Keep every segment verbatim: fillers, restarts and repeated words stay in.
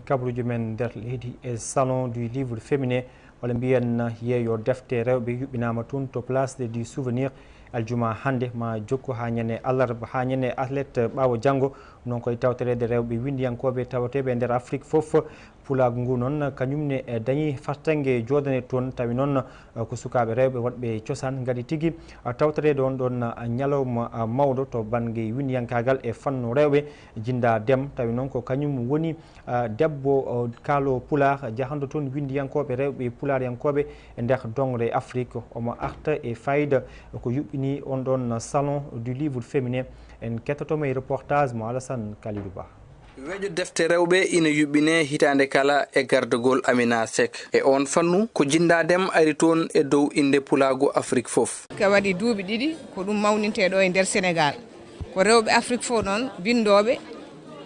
Kabaruuji men nder leydi e Salon du Livre Féminin, walla mbiyen yeeyo defte rewɓe, yuɓɓinaama toon to Place du Souvenir aljuma hannde, ma jokku haa ñande alarba, haa ñande alet ɓaawo janngo. Noon koye tawtoreede rewɓe winndiyankooɓe tawateeɓe e nder Afrik fof. Pulaagu ngu noon, kañum ne, e dañi fartaŋŋe joodane toon, tawi noon, eh, ko sukaaɓe rewɓe waɗɓe cosaan ngari tigi, eh, tawtoreede on ɗoon, eh, ñalawma, eh, mawɗo to bannge winndiyankaagal e fannu rewɓe, Jinda Dem, tawi noon ko kañum woni, eh, debbo, eh, kaalo Pulaar, jahanɗo toon winndiyankooɓe rewɓe Pulaaryankooɓe e nder doŋre Afrik. Omo arta e fayda ko yuɓɓini on ɗoon Salon du Livre Féminin. En kettoto mo e reportage mo Alassane Kalidou Ba. Wejo defte rewɓe ina yuɓɓine hitaande kala e gardagol Amina Seck. E oon fannu, ko Jinda Dem ari toon e dow innde pulaagu Afrik fof. Ka waɗi duuɓi ɗiɗi, ko ɗum mawnintee ɗo e nder Senegaal. Ko rewɓe Afrik fof noon, binndooɓe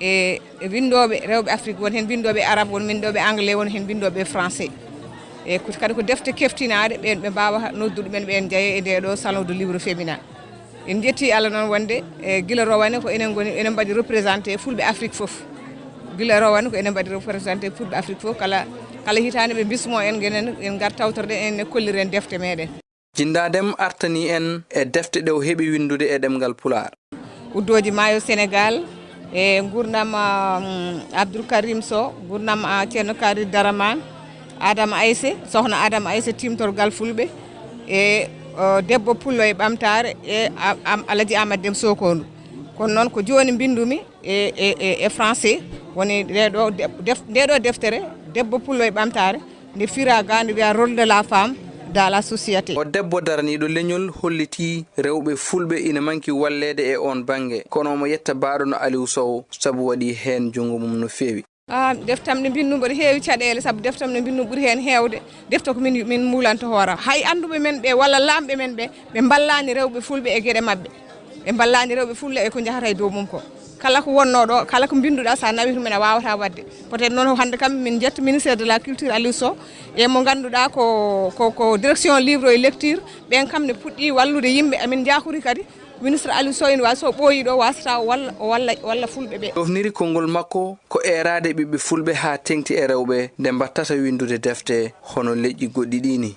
e, e binndooɓe rewɓe Afrik, won heen binndooɓe arab, won binndooɓe anglais, won heen binndooɓe français. E ko, kadi ko defte keftinaaɗe, ɓeen ɓe mbaawata noddude men, ɓeen njeyee e ndee ɗo Salon du Livre Féminin. En njetti Allah noon wonde, e gila rowane ko enen ngoni, enen mbaɗi représenté fulɓe Afrique fof. Gila rowane ko enen mbaɗi représenté fulɓe Afrique fof. Kala, kala hitaande ɓe mbismo en, ngenen, en ngar tawtorɗen, enen ne kolliren defte meɗen. Jinda Dem artani en e defte ɗe o heɓi winndude e ɗemngal Pulaar. Uddooji Maayo Senegaal, e nguurndam, um, Abdoul Karim Sow, nguurndam, uh, Ceerno Kaari Daraman, Adama Ayse, Sohna Adama Ayse, Timtorgal Fulɓe, e, uh, Debbo Pullo e Ɓamtaare, e, a-, am-, Alaji Amadou Dem Sokoondu. Kono noon ko jooni mbinndumi e, e, e, e français, woni nde ɗo def-, def-, nde ɗo deftere, Debbo Pullo e Ɓamtaare, nde fira ga, nde wiya Rôle de la femme dans la société. O debbo daraniiɗo leñol hollitii rewɓe fulɓe ina manki walleede e oon bannge, kono omo yetta baaɗo no Aliou Sow sabu waɗi heen junngo mum no feewi. Ah, deftam ɗe mbinndu mboɗo heewi caɗeele, sabu deftam ɗe mbinndu ɓuri heen heewde defte ko min, min mulanto hooram. Hay annduɓe men ɓe walla laamɓe men ɓe, ɓe mballaani rewɓe fulɓe e geɗe maɓɓe. Ɓe mballaani rewɓe fulɓe e ko njahata e dow mum ko. Kala ko wonnoo ɗo, kala ko mbinnduɗaa, so a nawii toon, min a waawataa waɗde. Peut-être noon, hannde kam, min njetto ministère de la culture, Aliou Sow, e mo ngannduɗaa ko, ko, ko direction livre et lecture, ɓeen kam ne puɗɗii wallude yimɓe. Amin njaakori kadi, ministre Aliou Sow ina waawi, so ɓooyii ɗo, waasata o walla, o walla, walla fulɓe ɓe. Ɗofniri konngol makko ko eeraade ɓiɓɓe fulɓe haa teŋti e rewɓe nde mbaɗtata winndude defte hono leƴƴi goɗɗi ɗii ni.